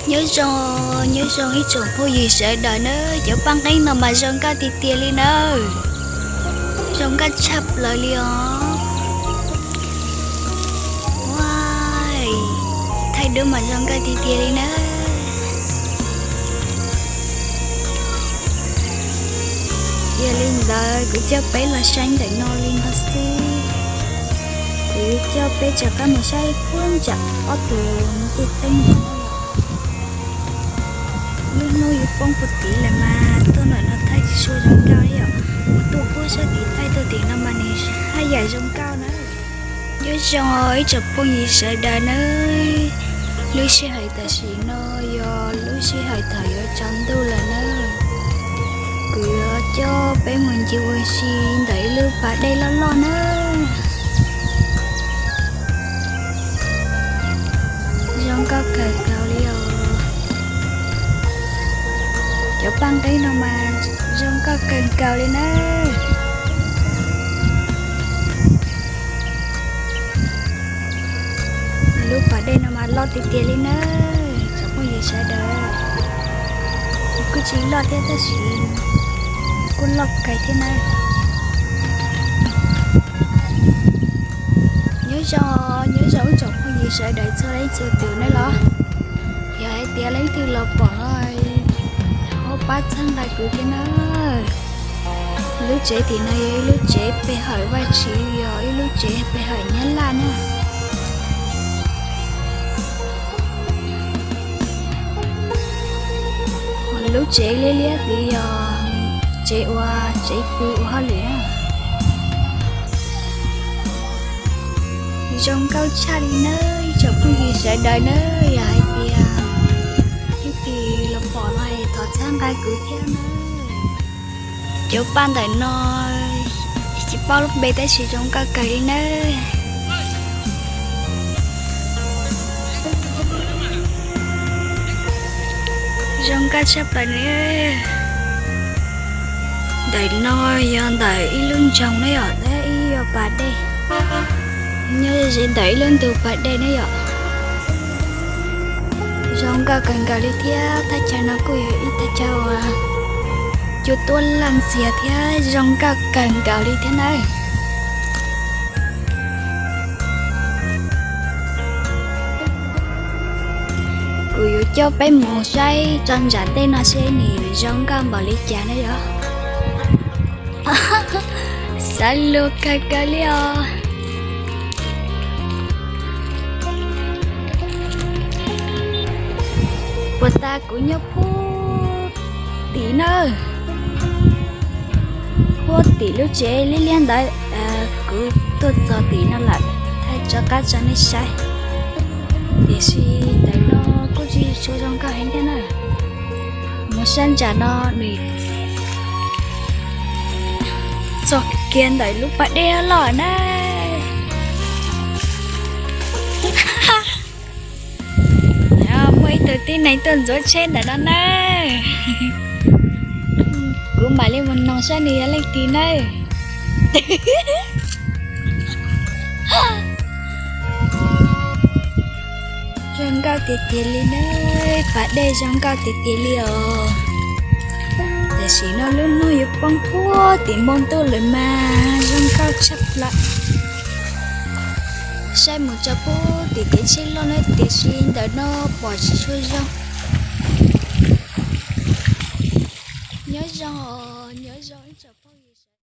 Nyob zoo, nyob zoo ib tsoom phooj ywg sawv daws nawb, cov paj nqeeb no mas zoo nkauj tiag tiag li nawb. Zoo nkauj tshaj plaws li os. Ua, thaij duab mas zoo nkauj tiag tiag li nawb. Yog li ntawd kuv coj peb los saib ntawm no li no xwb. Kuv coj peb rov qab mus saib puag nram ob tug ntug teeb ntawd. Lub hnub yuav poob puag tid lawm mas tuaj ntawm no thaij tsis tshua zoo nkauj li os. Mus tuaj puag sab tid thaij tuaj tim no mas nws haj yam zoo nkauj na. Nyob zoo ib tsoom phooj ywg sawv daws nawb, lub sij hawm tam sim no yog lub sij hawm thaum yuav tsaus ntuj lawm nawb. Kuv yuav coj peb mus ncig ua si ntawm ib lub pas dej loj loj nawb. Zoo nkauj kawg nkaus li os. Cov paj nqeeb no mas zoo nkauj kawg nkaus li nawb. Lub pas dej no mas loj tiag tiag li nawb tsoom phooj ywg sawv daws. Kuj tsis loj thiab tab sis kuj loj kawg thiab nawb. Nyob zoo, nyob zoo ib tsoom phooj ywg sawv daws txhua leej txhua tus nawb los. Yog hais tias leej twg los pom no ho pab txhawb nqa kuv thiab nawb. Lub tsev tim no yog ib lub tsev pe hawm Vajtswv, yog ib lub tsev pe hawm Nyab Laj na. Lub tsev liab liab tid yog tsev ua, tsev pw ua hauj lwm na. Zoo nkauj tshaj li nawb ib tsoom phooj ywg sawv daws nawb, yog hais tias leej twg los pom no thov txhawb nqa kuv thiab nawb. Cov paj ntawm no tsis paub lub npe tab sis zoo nkauj kawg li nawb. Zoo nkauj tshaj plaws nawb. Ntawm no yog ntawm ib lub nroog ne yom, ib yog pas dej, nyob ze ntawm ib lub ntug pas dej ne yom. Zoo nkauj kawg nkaus li thiab, thaj chaw no kuj yog ib thaj chaw uas cua tuaj laj ntxiag thiab zoo nkauj kawg nkaus li thiab nawb. Kuv yuav coj peb mus saib tso ntsam tej no seb nws zoo nkauj npaum li cas na yom. Xav luag kawg kawg li os. Puas tas kuv nyob puag tim na, puag tim lub tsev liab liab ntawd, kuv tuaj txog tim no lawm, thaij rov qab tso nej saib. Tiam sis ntawm no kuj tsis tshua zoo nkauj heev thiab na. Mus sab ntsam no nws txog kiag ntawm lub pas dej loj na. Muaj ib tug tib neeg tuaj ntxuav tsheb ntawm no na. Kuv mam li mus noog saib nws yog leej twg nawb. Zoo nkauj tiag tiag li nawb, pas dej zoo nkauj tiag tiag li os. Tam sim no lub hnub yuav poob puag tim npoo ntuj lawm mas zoo nkauj tshaj plaws. Saib mus rau puag tim kev tsheb loj na tiam sis ntawm no pom tsis tshua zoo. Nyob zoo, nyob zoo ib tsoom phooj ywg.